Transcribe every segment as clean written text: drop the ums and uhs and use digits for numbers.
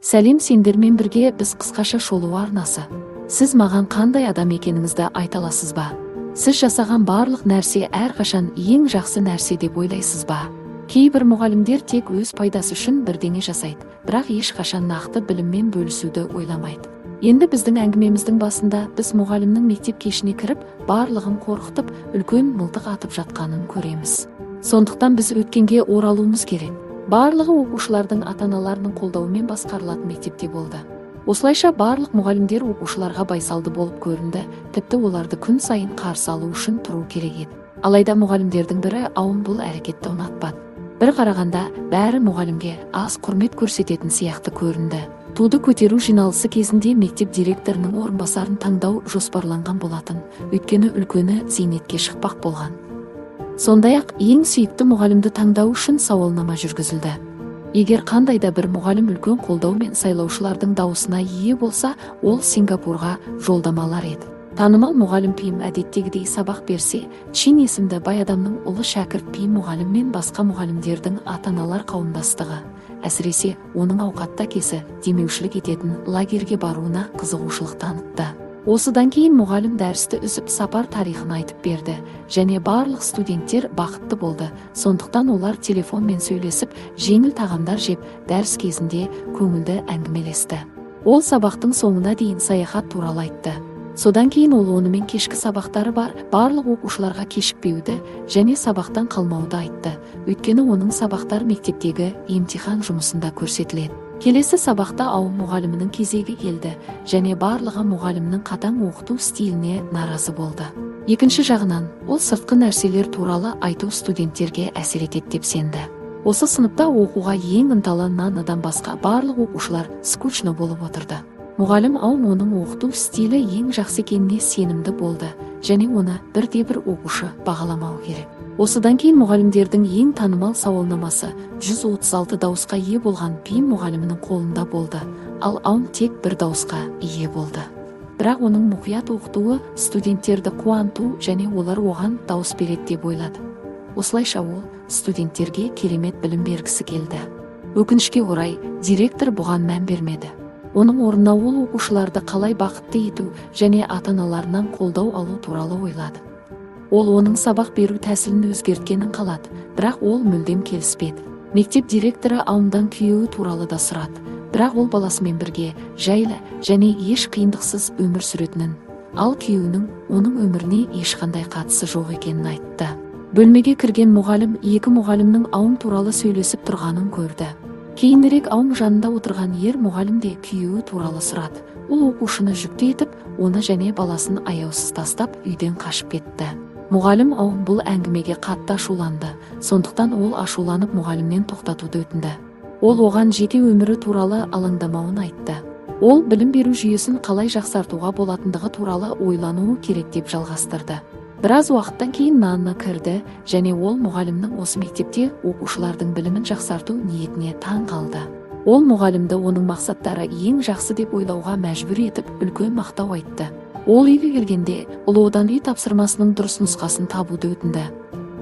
Сәлем, сендермен бірге біз «Қысқаша шолу» арнасы. Сіз маған қандай адам екеніңізді айта аласыз ба? Сіз жасаған барлық нәрсе әрқашан ең жақсы нәрсе деп ойлайсыз ба? Кейбір мұғалімдер тек өз пайдасы үшін бірдеңе жасайды, бірақ ешқашан нақты біліммен бөлісуді ойламайды. Енді біздің әңгімеміздің басында біз мұғалімнің мектеп кешіне кіріп, барлығын қорқытып, үлкен мылтық атып жатқанын көреміз. Сондықтан біз өткенге оралуымыз керек. Барлығы оқушылардың ата-аналарының қолдауымен басқарылатын мектепте болды. Осылайша, барлық мұғалімдер оқушыларға байсалды болып көрінді, тіпті оларды күн сайын қарсы алу үшін тұру керек еді. Алайда мұғалімдердің бірі, Аум, бұл әрекетті ұнатпады. Бір қарағанда, бәрі мұғалімге аз құрмет көрсететін сияқты көрінді. Туды көтеру жиналысы кезінде мектеп директорының орынбасарын таңдау жоспарланған болатын, өйткені үлкені зейнетке шықпақ болған. Сондай-ақ ең сүйікті мұғалімді таңдау үшін сауалнама жүргізілді. Егер қандай да бір мұғалім үлкен қолдау мен сайлаушылардың дауысына ие болса, ол Сингапурға жолдама алар еді. Танымал мұғалім Пим әдеттегідей сабақ берсе, Чин есімді бай адамның ұлы шәкірт Пим мұғалім мен басқа мұғалімдердің ата-аналар қауымдастығы, әсіресе оның ауқатты әкесі демеушілік ететін лагерьге баруына қызығушылық танытты. Осыдан кейін мұғалім дәрісті үзіп, сапар тарихын айтып берді және барлық студенттер бақытты болды. Сондықтан олар телефонмен сөйлесіп, жеңіл тағамдар жеп, дәріс кезінде көңілді әңгімелесті. Ол сабақтың соңына дейін саяхат туралы айтты. Содан кейін ол онымен кешкі сабақтары бар барлық оқушыларға кешікпеуді және сабақтан қалмауды айтты, өйткені оның сабақтары мектептегі емтихан жұмысында көрсетіледі. Келесі сабақта ауыл мұғалімінің кезегі келді және барлығы мұғалімнің қатаң оқыту стиліне наразы болды. Екінші жағынан, ол сыртқы нәрселер туралы айту студенттерге әсер етеді деп сенді. Осы сыныпта оқуға ең ынталы Нанадан басқа барлық оқушылар скучно болып отырды. Мұғалім Аум оның оқыту стилі ең жақсы екеніне сенімді болды және оны бірде бір оқушы бағаламау керек. Осыдан кейін мұғалімдердің ең танымал сауалнамасы 136 дауысқа ие болған Пим мұғалімінің қолында болды, ал Аум тек бір дауысқа ие болды. Бірақ оның мұқият оқытуы студенттерді қуанту және олар оған дауыс береді деп ойлады. Осылайша, ол студенттерге керемет білім бергісі келді. Өкінішке орай, директор бұған мән бермеді. Оның орнына ол оқушыларды қалай бақытты ету және ата-аналарынан қолдау алу туралы ойлады. Ол оның сабақ беру тәсілін өзгерткенін қалады, бірақ ол мүлдем келіспеді. Мектеп директоры Аумдан күйеуі туралы да сұрады, бірақ ол баласымен бірге жайлы және еш қиындықсыз өмір сүретінін, ал күйеуінің оның өміріне ешқандай қатысы жоқ екенін айтты. Бөлмеге кірген мұғалім екі мұғалімнің Аум туралы сөйлесіп тұрғанын көрді. Кейінірек Аум жанында отырған ер мұғалім де күйеуі туралы сұрады. Ол оқушыны жүкті етіп, оны және баласын аяусыз тастап, үйден қашып кетті. Мұғалім Аум бұл әңгімеге қатты ашуланды, сондықтан ол ашуланып, мұғалімнен тоқтатуды өтінді. Ол оған жеке өмірі туралы алаңдамауын айтты. Ол білім беру жүйесін қалай жақсартуға болатындығы туралы ойлануы керек деп жалғастырды. Біраз уақыттан кейін Нанна кірді және ол мұғалімнің осы мектепте оқушылардың білімін жақсарту ниетіне таң қалды. Ол мұғалімді оның мақсаттары ең жақсы деп ойлауға мәжбүр етіп, үлкен мақтау айтты. Ол үйге келгенде, ұлы одан үй тапсырмасының дұрыс нұсқасын табуды өтінді.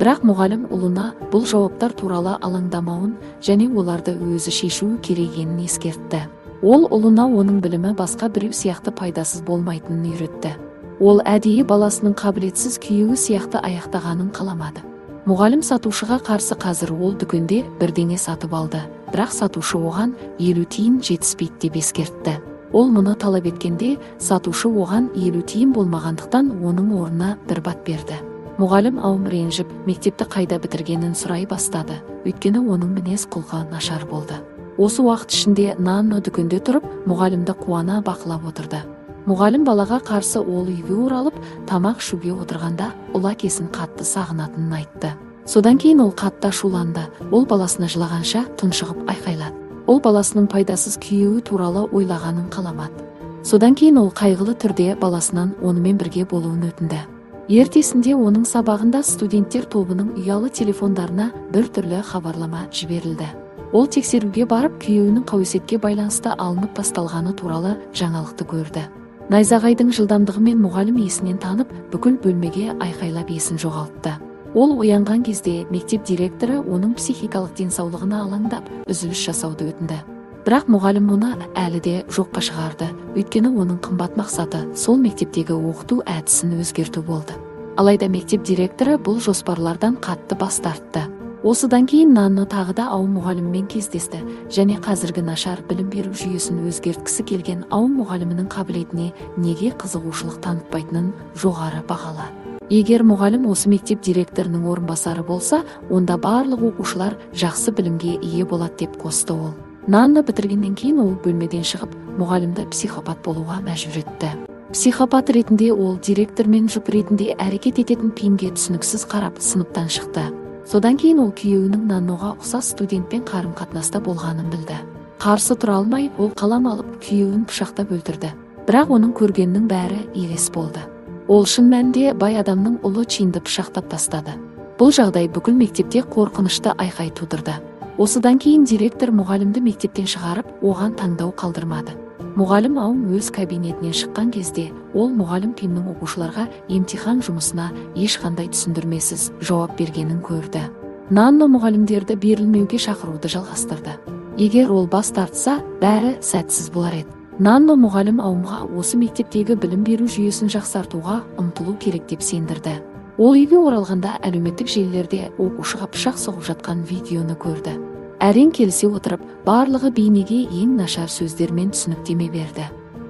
Бірақ мұғалім ұлына бұл жауаптар туралы алаңдамауын және оларды өзі шешуі керек екенін ескертті. Ол ұлына оның білімі басқа біреу сияқты пайдасыз болмайтынын үйретті. Ол әдейі баласының қабілетсіз күйеуі сияқты аяқтағанын қаламады. Мұғалім сатушыға қарсы қазір ол дүкенде бірдеңе сатып алды, бірақ сатушы оған 50 тиын жетіспейді деп ескертті. Ол мұны талап еткенде, сатушы оған 50 тиын болмағандықтан, оның орнына 1 бат берді. Мұғалім Аум ренжіп, мектепті қайда бітіргенін сұрай бастады, өйткені оның мінез құлқы нашар болды. Осы уақыт ішінде Нанно дүкенде тұрып, мұғалімді қуана бақылап отырды. Мұғалім балаға қарсы ол үйге оралып, тамақ ішуге отырғанда, ұл әкесін қатты сағынатынын айтты. Содан кейін ол қатты ашуланды. Ол баласына жылағанша тұншығып айқайлады. Ол баласының пайдасыз күйеуі туралы ойлағанын қаламады. Содан кейін ол қайғылы түрде баласынан онымен бірге болуын өтінді. Ертесінде оның сабағында студенттер тобының ұялы телефондарына бір түрлі хабарлама жіберілді. Ол тексеруге барып, күйеуінің қауесетке байланысты алынып тасталғаны туралы жаңалықты көрді. Найзағайдың жылдамдығымен мұғалім есінен танып, бүкіл бөлмеге айқайлап, есін жоғалтты. Ол оянған кезде мектеп директоры оның психикалық денсаулығына алаңдап, үзіліс жасауды өтінді. Бірақ мұғалім мұны әлі де жоққа шығарды, өйткені оның қымбат мақсаты сол мектептегі оқыту әдісін өзгерту болды. Алайда мектеп директоры бұл жоспарлардан қатты бас тартты. Осыдан кейін Нанно тағы да Аум мұғалімімен кездесті және қазіргі нашар білім беру жүйесін өзгерткісі келген Аум мұғалімінің қабілетіне неге қызығушылық танытпайтынын жоғары бағалады. Егер мұғалім осы мектеп директорының орынбасары болса, онда барлық оқушылар жақсы білімге ие болады деп қосты ол. Нанно бітіргеннен кейін ол бөлмеден шығып, мұғалімді психопат болуға мәжбүр етті. Психопат ретінде ол директормен жұп ретінде әрекет ететін Пимге түсініксіз қарап сыныптан шықты. Содан кейін ол күйеуінің Нанноға ұқсас студентпен қарым-қатынаста болғанын білді. Қарсы тұра алмай, ол қалам алып күйеуін пышақтап өлтірді. Бірақ оның көргенінің бәрі елес болды. Ол шын мәнінде бай адамның ұлы Чинді пышақтап тастады. Бұл жағдай бүкіл мектепте қорқынышты айқай тудырды. Осыдан кейін директор мұғалімді мектептен шығарып, оған таңдау қалдырмады. Мұғалім Аум өз кабинетінен шыққан кезде, ол мұғалім Пимнің оқушыларға емтихан жұмысына ешқандай түсіндірмесіз жауап бергенін көрді. Нанно мұғалімдерді берілмеуге шақыруды жалғастырды. Егер ол бас тартса, бәрі сәтсіз болар еді. Нанно мұғалім Аумға осы мектептегі білім беру жүйесін жақсартуға ұмтылу керек деп сендірді. Ол үйге оралғанда әлеуметтік желілерде оқушыға пышақ соғып жатқан видеоны көрді. Әрең келісе отырып, барлығы бейнеге ең нашар сөздермен түсініктеме берді.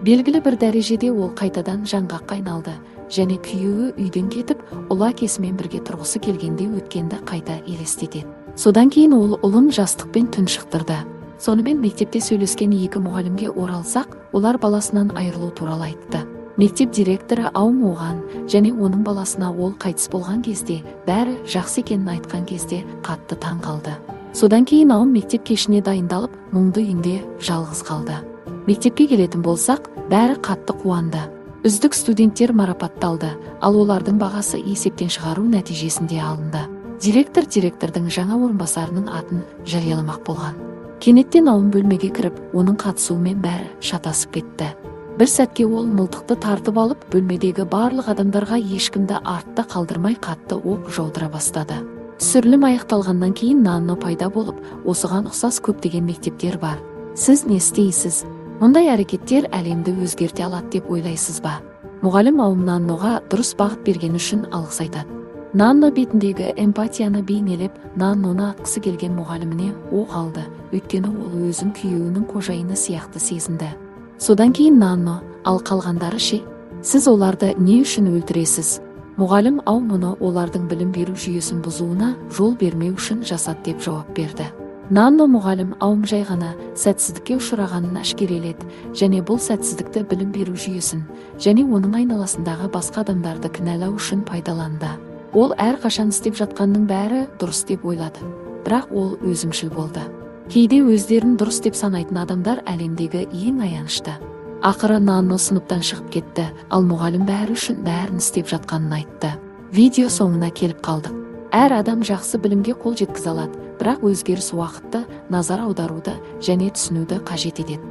Белгілі бір дәрежеде ол қайтадан жаңғаққа айналды және күйеуі үйден кетіп, ұлы әкесімен бірге тұрғысы келгенде өткенді қайта елестетеді. Содан кейін ол ұлын жастықпен тұншықтырды. Сонымен мектепте сөйлескен екі мұғалімге оралсақ, олар баласынан айырылу туралы айтты. Мектеп директоры Аум оған және оның баласына ол қайтыс болған кезде бәрі жақсы екенін айтқан кезде қатты таң қалды. Содан кейін Аум мектеп кешіне дайындалып, мұңды үйінде жалғыз қалды. Мектепке келетін болсақ, бәрі қатты қуанды. Үздік студенттер марапатталды, ал олардың бағасы есептен шығару нәтижесінде алынды. Директор директордың жаңа орынбасарының атын жарияламақ болған. Кенеттен Аум бөлмеге кіріп, оның қатысуымен бәрі шатасып кетті. Бір сәтке ол мылтықты тартып алып, бөлмедегі барлық адамдарға ешкімді артта қалдырмай қатты оқ жаудыра бастады. Түсірілім аяқталғаннан кейін Нанно пайда болып, осыған ұқсас көптеген мектептер бар. Сіз не істейсіз? Мұндай әрекеттер әлемді өзгерте алады деп ойлайсыз ба? Мұғалім Аум Нанноға дұрыс бағыт берген үшін алғыс айтады. Нанно бетіндегі эмпатияны бейнелеп, Нанноны атқысы келген мұғаліміне оқ алды, өйткені ол өзін күйеуінің қожайыны сияқты сезінді. Содан кейін Нанно, ал қалғандары ше? Сіз оларды не үшін өлтіресіз? Мұғалім Аум мұны олардың білім беру жүйесін бұзуына жол бермеу үшін жасады деп жауап берді. Нанно мұғалім Аум жай ғана сәтсіздікке ұшырағанын әшкереледі және бұл сәтсіздікті білім беру жүйесін және оның айналасындағы басқа адамдарды кінәлау үшін пайдаланды. Ол әрқашан істеп жатқанның бәрі дұрыс деп ойлады, бірақ ол өзімшіл болды. Кейде өздерін дұрыс деп санайтын адамдар әлемдегі ең аянышты. Ақыры Нанно сыныптан шығып кетті, ал мұғалім бәрі үшін бәрін істеп жатқанын айтты. Видео соңына келіп қалдық. Әр адам жақсы білімге қол жеткізе алады, бірақ өзгеріс уақытты, назар аударуды және түсінуді қажет етеді.